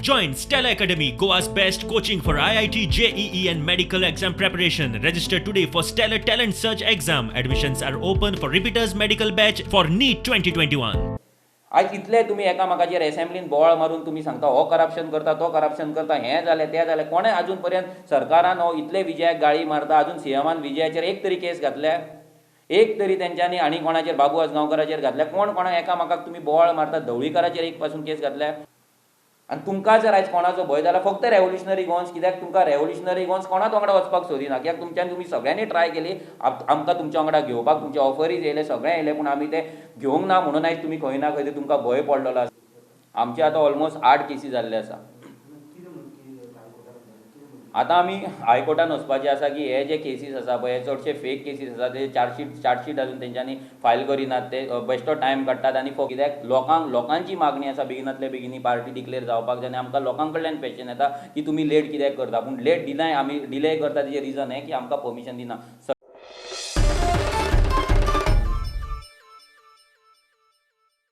Join Stellar Academy, Goa's best coaching for IIT, JEE, and medical exam preparation. Register today for Stellar Talent Search exam. Admissions are open for repeaters medical batch for NEET 2021. आयज इतले तुमी एकामेकाचेर एसेंब्लीन बोवाळ मारून तुमी सांगता, हो corruption करता, तो करप्शन करता, हें जालें, तें जालें. कोणें अजून पर्यंत सरकारान हो इतले विजयाक गाळी मारता, अजून सीएमान विजयाचेर एक तरी केस घातल्या? एक तरी तेंच्यांनी आनी कोणाचेर, बाबू आजगांवकाराचेर घातल्या? कोण कोणा एकामेकाक तुमी बोवाळ मारता, ढवळीकाराचेर एक पासून केस घातल्या? आनी तुमकां जर आयज कोणाचो भंय जाल्यार फक्त रेवोल्युशनरी गोवन्स. कित्याक तुमकां रेवोल्युशनरी गोवन्स कोणाच वांगडा वचपाक सोदिना. कित्याक तुमच्यान तुमी सगळ्यांनी ट्राय केली आमकां तुमच्या वांगडा घेवपाक. तुमचे ऑफरीज येयले, सगळें येयलें, पूण आमी ते घेवंक ना. म्हणून आयज तुमी खंय ना खंय तरी तुमकां भंय पडलेलो आसा. आमचे आतां ऑलमोस्ट आठ केसी जाल्ले आसा. आतां आमी हायकोर्टान वचपाचें आसा की हे जे केसीस आसा पळय, हे चडशे फेक केसीस आसा. ते चार्जशीट अजून तेंच्यांनी फायल करिनात. ते बेश्टो टायम काडटात. आनी कित्याक लोकांक, लोकांची मागणी आसा, बेगिनातले बेगीन ही पार्टी डिक्लेर जावपाक जाय. आनी आमकां लोकां कडल्यान क्वेश्चन येता की तुमी लेट कित्याक करता? पूण लेट डिनाय, आमी डिले करता तेजें रिजन हें की आमकां परमिशन दिना.